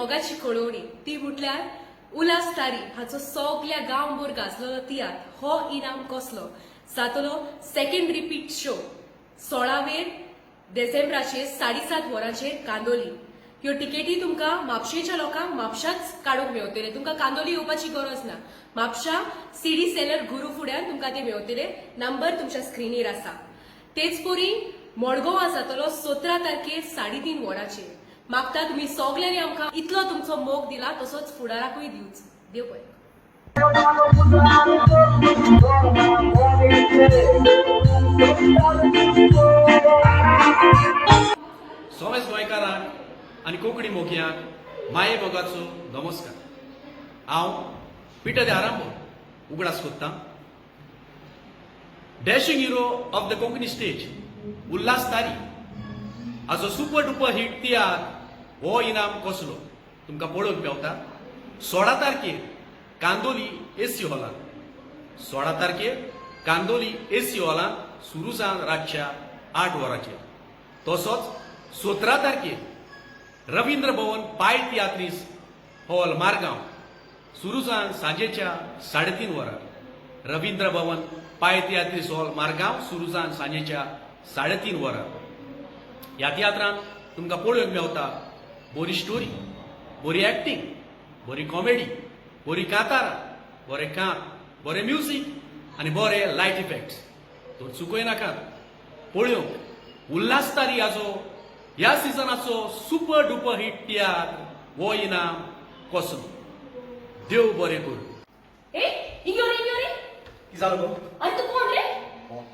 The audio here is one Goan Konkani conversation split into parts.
मोगाची कळोवणी. ती म्हटल्यार उल्हास तारी हाचो सगल्या गांवभर गाजलेलो तियात्र हो इनाम कसलो जातलो सेकंड रिपीट शो 16वेर डिसेंबराचेर 7:30 वरांचेर कांदोली. ह्यो तिकेटी तुमकां म्हापशेच्या लोकांक म्हापशाच काडूंक मेवतले. तुमकां कांदोली येवपाची गरज ना. म्हापशा सिडी सेलर गुरू फुड्यान तुमकां ते मेवतले. नंबर तुमच्या स्क्रिनीर आसा. तेच परी मडगांवां जातलो 17 तारखेर 3:30 वरांचेर. मागता तुमी सगल्यांनी आमकां इतलो तुमचो मोग दिला तसोच फुडाराकूय दिवचो. देव बरें करूं. सोमेस गोंयकारांक आनी कोंकणी मोगयांक माये मोगाचो नमस्कार. हांव पिटर दे आरांबो उगडास कोत्तां dashing hero of the Konkani stage Ulhas Tari हाचो सुपर डुपर हिट तियात्र हो इनाम कसलो तुमकां पळोवंक मेवता 16 तारखेर कांदोली एसी हॉलांत. 16 तारखेर कांदोली एसी हॉलांत सुरू जावन रातच्या 8 वरांचेर. तसोच 17 तारखेर रवींद्र भवन पाय तियात्रीस हॉल, मारगांव, सुरू जावन सांजेच्या 3:30 वरां. रवींद्र भवन पाय तियात्रीस हॉल, मारगांव, सुरू जावन सांजेच्या 3:30 वरां. ह्या तियात्रांत तुमकां पळोवंक मेवता बरी स्टोरी, बरी एक्टींग, बरी कॉमेडी, बरी कांतारां, बरें कांत, बरें म्युजीक आनी बरे लायट इफेक्ट्स. तर चुकय नाकात पळोवंक उल्हास तारी हाचो ह्या सिजनाचो सुपर डुपर हिट तियात्र हो इनाम कसलो. देव बरें करूं. ए, इंगो रे, इंगो रे. कितें जालो गो? अरे, तूं कोण रे?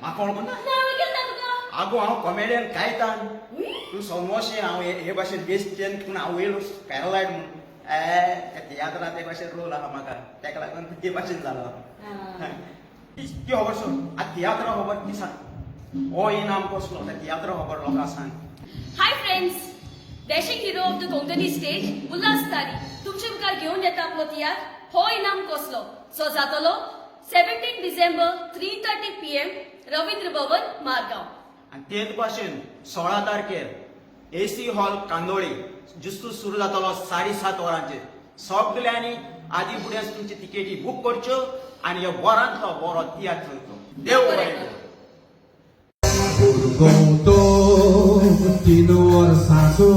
म्हाका वळखून ना? ना, केन्ना तुका. आगो, हांव कॉमेडियन कायतान. उई. तूं समोशें हांव हे भाशेन बेश्टेन पूण हांव वयलो पॅरालायड म्हणून ए त्या तियात्रां ते भाशेन रोल आहा म्हाका, तेका लागून ते भाशेन जालो. ती ती खबर सोड. आतां तियात्रा खबर ती सांग. हो इनाम कसलो त्या तियात्रा खबर लोकांक सांग. Hi friends, dashing hero of the Konkani stage Ulhas Tari तुमचे मुखार घेवन येता आपलो तियात्र हो इनाम कसलो, जो जातलो 17 डिसेंबर 3:30 PM, Ravindra Bhavan, Margao. आनी तेच भाशेन 16 तारखेर एसी हॉल कांदोळी जुस्तू सुरू जातलो 7:30 वरांचेर. सगल्यांनी आदी फुडें तुमची तिकेटी बूक करच्यो आनी ह्यो बरांतलो बरो तियात्र चोवचो. देव बरें करूं. भुरगो तो 3 वर्सांचो,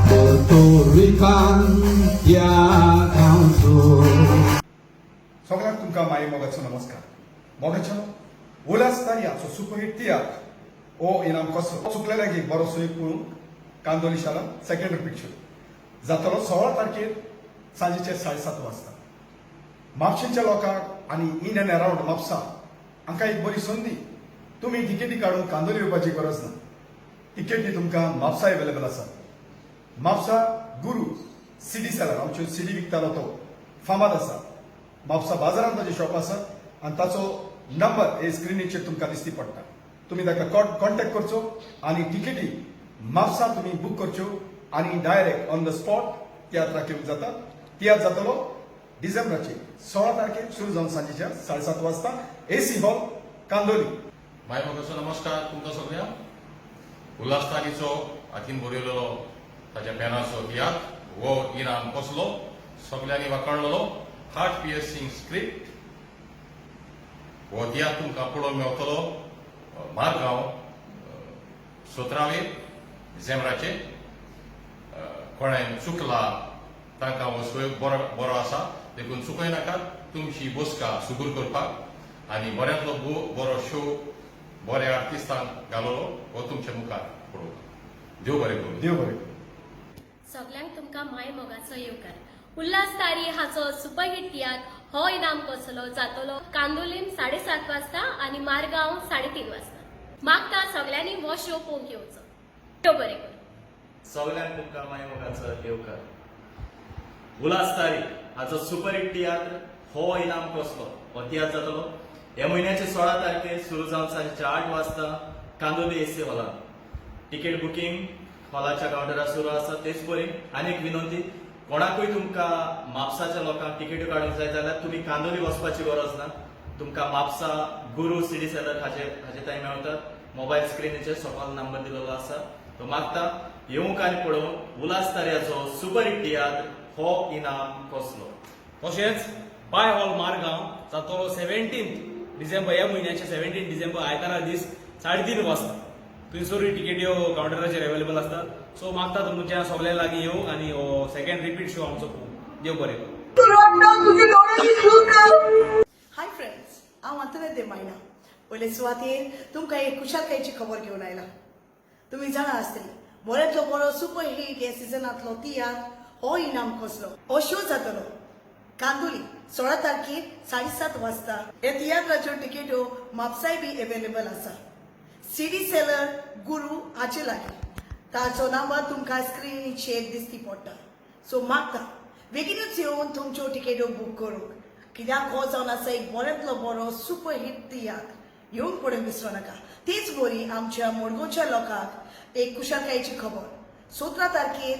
पोर्टोरिकान त्या गांवचो. सगळ्यांक तुमकां माये मोगाचो नमस्कार. मोगाचो, उल्हास तारी हाचो सुपरहीट तियात्र ओ इनाम कसलो चुकलेल्याक एक बरो सोय पळोवंक कांदोली शाळा सेकंड रिपीट शो जातलो 16 तारखेर सांजेचे 7:30 वाजता. म्हापशेंच्या लोकांक आनी इन अँड अरावंड म्हापसा हांकां एक बरी संदी. तुमी तिकेटी काडून कांदोली येवपाची गरज ना. तिकेटी तुमकां म्हापसा अवेलेबल आसा. म्हापसा गुरू सिडी सेलर, आमच्यो सिडी विकतालो तो फामाद आसा. म्हापसा बाजारांत ताजें शॉप आसा आनी ताचो नंबर हे स्क्रिनीचेर तुमकां दिसती पडटा. तुमी ताका कॉन्टॅक्ट करचो आनी तिकेटी म्हापसा तुमी बूक करच्यो आनी डायरेक्ट ऑन the spot तियात्राक येवंक जाता. तियात्र जातलो डिसेंबराचे 16 तारखेर सुरू जावन सांजेच्या 7:30 वाजता, एसी हॉल, कांदोली. माय मोगाचो नमस्कार तुमकां सगळ्यांक. उल्हास तारीचो हातीन बरयलेलो ताच्या पेनाचो तियात्र हो इनाम कसलो सगल्यांनी वाखाणलेलो, हार्ट पियर्सिंग स्क्रिप्ट. हो तियात्र तुमकां पळोवंक मेवतलो मारगांव 17वे डिसेंबराचे. कोणें चुकला तांकां हो सोय बरो बरो आसा, देखून चुकय नाकात तुमची बसका सुगूर करपाक आनी बऱ्यांतलो बरो शो बऱ्या आर्टिस्टांक घालोलो हो तुमच्या मुखार पळोवपाक. देव बरें करूं. देव बरें करूं. सगल्यांक तुमकां माय मोगाचो येवकार. उल्हास तारी हाचो सुपरहिट तियात्र हो इनाम कसलो जातलो कांदोलीम 7:30 वाजता आनी मारगांव 3:30 वाजता. मागता सगल्यांनी हो शो पळोवंक येवचो. देव बरें करूं. सगल्यांक तुमकां माय मोगाचो येवकार. उल्हास तारी हाचो सुपरहिट तियात्र हो इनाम कसलो हो तियात्र जातलो ह्या म्हयन्याचे 16 तारखेर सुरू जावन सांजच्या 8 वाजता कांदोली एसी हॉलान. तिकेट बुकींग हॉलाच्या कावंटरार सुरू आसा. तेच परी आनी एक विनंती, कोणाकूय तुमकां म्हापसाच्या लोकांक तिकेट्यो काडूंक जाय जाल्यार तुमी कांदोली वचपाची गरज ना. तुमकां म्हापसा गुरू सिडी सेलर हाजे हाजे थंय मेळतात. मोबायल स्क्रिनीचेर सकयल नंबर दिलेलो आसा. तो मागता येवंक आनी पळोवंक उल्हास तारयाचो सुपरहिट तियात्र हो इनाम कसलो. तशेंच बाय हॉल मारगांव जातलो 17 डिसेंबर, ह्या म्हयन्याचे 17 डिसेंबर आयतारा दीस 3:30 वाजता. थंयसरूय टिकेट्यो कावंटराचेर अवेलेबल आसतात. सो मागता तुमच्या सगल्या लागीं येवंक आनी हो सेकंड रिपीट शो आमचो पळोवंक. देव बरें करूं. हाय फ्रेंड्स, हांव अंतने मायना. पयले सुवातेर तुमकां एक खुशालकायेची खबर घेवन आयला. तुमी जाणा आसतली, बऱ्यांतलो बरो सुपर हिट हे सिजनांतलो तियात्र हो इनाम कसलो हो शो जातलो कांदोली 16 तारखेर 7:30 वाजता. हे तियात्राच्यो टिकेट्यो म्हापसाय बी अवेलेबल आसा, सिडी सेलर गुरू हाचे लागीं. ताचो नंबर तुमकां स्क्रिनीचेर दिसती पडटा. सो मागता बेगीनूच येवन तुमच्यो टिकेट्यो बूक करूंक, कित्याक हो जावन आसा एक बऱ्यांतलो बरो सुपर हिट तियात्र. येवंक पळोवंक विसरो नाका. तीच बरी आमच्या मडगांवच्या लोकांक एक खुशालकायेची खबर, 17 तारखेर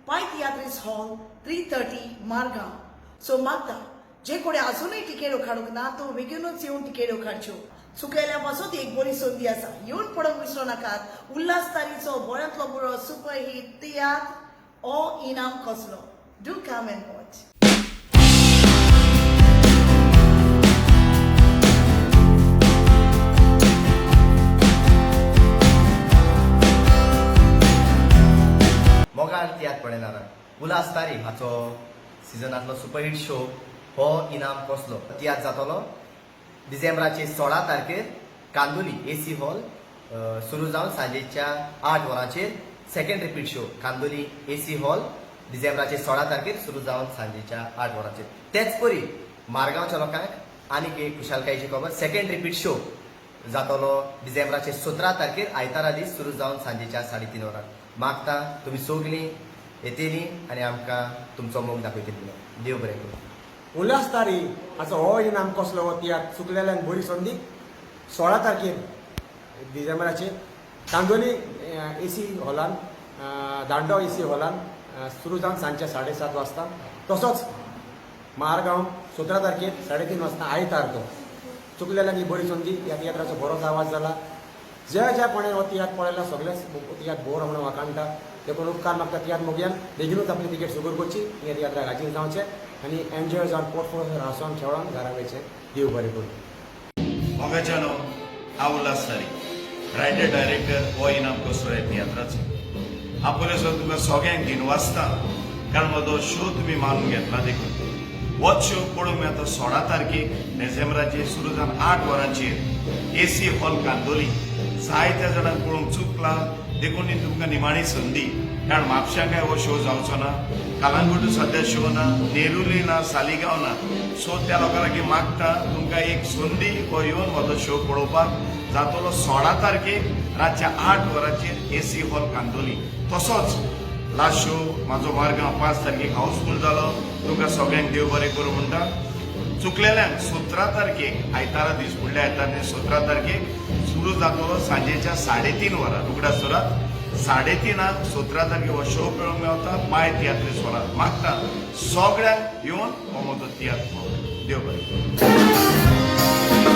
पाय तियात्रीस हॉल, 3:30, मारगांव. सो मागता जे कोणी अजूनय टिकेट्यो काडूंक ना तो बेगीनूच येवन टिकेट्यो काडच्यो. चुकलेल्या पासून एक बरी संदी आसा. येवन पळोवंक विसरो नाकात उल्हास तारीचो बऱ्यांतलो बरो सुपर हिट तियात्र हो इनाम कसलो. Do come and watch. मोगाळ तियात्र पळयणार, उल्हास तारी हाचो सिजनांतलो सुपरहीट शो हो इनाम कसलो तियात्र जातलो डिसेंबराचे 16 तारखेर कांदोली एसी हॉल, सुरू जावन सांजेच्या 8 वरांचेर. Second repeat show Candolim AC hall, डिसेंबराचे 16 तारखेर सुरू जावन सांजेच्या 8 वरांचेर. तेच परी मारगांवच्या लोकांक आनीक एक खुशालकायेची खबर, सेकंड रिपीट शो जातलो डिसेंबराचे 17 तारखेर आयतारा दीस, सुरू जावन सांजेच्या 3:30 वरां. मागता तुमी सगलीं येतलीं आनी आमकां तुमचो मोग दाखयतली म्हणून. देव बरें करूं. उल्हास तारी हाचो हो इनाम कसलो हो तियात्र चुकलेल्यान बरी संदी, 16 तारखेर डिसेंबराचेर कांदोली एसी हॉलान, दांडो एसी हॉलान, सुरू जावन सांजच्या 7:30 वाजता. तसोच मारगांव 17 तारखेर 3:30 वाजता, आयतार तो. चुकलेल्यान ही बरी संदी. ह्या तियात्राचो बरोच आवाज जाला. ज्या ज्या कोणें हो तियात्र पळयला, सगळेच तियात्र बरो म्हणून वाखाणटा. देखून उपकार मागता तियात्र मोगयान बेगिनूच आपली तिकेट सुगूर करची, ह्या तियात्राक हाजीर जावचें आनी एन्जॉय जावन पोटफोर हांसोन खेळोन घरा वयचें. देव बरें करूं. मोगाच्यानो, हांव उल्हास तारी, रायटर डायरेक्टर हो इनाम कसलो ह्या तियात्राचो. हांव पयलीं तुमकां सगळ्यांक दिनवासता, कारण म्हजो शो तुमी मानून घेतला. देखून होच शो पळोवंक मेळटा 16 तारखेक डिसेंबराचेर, सुरू जावन 8 वरांचेर, एसी हॉल कांदोली. जायत्या जाणांक पळोवंक चुकला, देखून ही तुमकां निमाणी संदी, कारण म्हापश्यां काय हो शो जावचो ना, कलांगूट सद्या शो ना, नेरुली ना, सालिगांव ना. सो त्या लोकां लागीं मागता, तुमकां एक संदी, हो येवन म्हजो शो पळोवपाक. जातलो 16 तारखेक रातच्या 8 वरांचेर, एसी हॉल कांदोली. तसोच लास्ट शो म्हाजो मारगांव 5 तारखेक हाऊसफूल जालो. तुमकां सगळ्यांक देव बरें करूं म्हणटा. चुकलेल्यांक 17 तारखेक आयतारा दीस, फुडल्या आयतारा दीस 17 तारखेक सुरू जातलो सांजेच्या 3:30 वरां. उगडास दवरात, 3:30क 17 तारखेक हो शो पळोवंक मेवता पाय तियात्रीस हॉलार. मागता सगळ्यांक येवन हो म्हजो तियात्र पळोवंक. देव बरें करूं.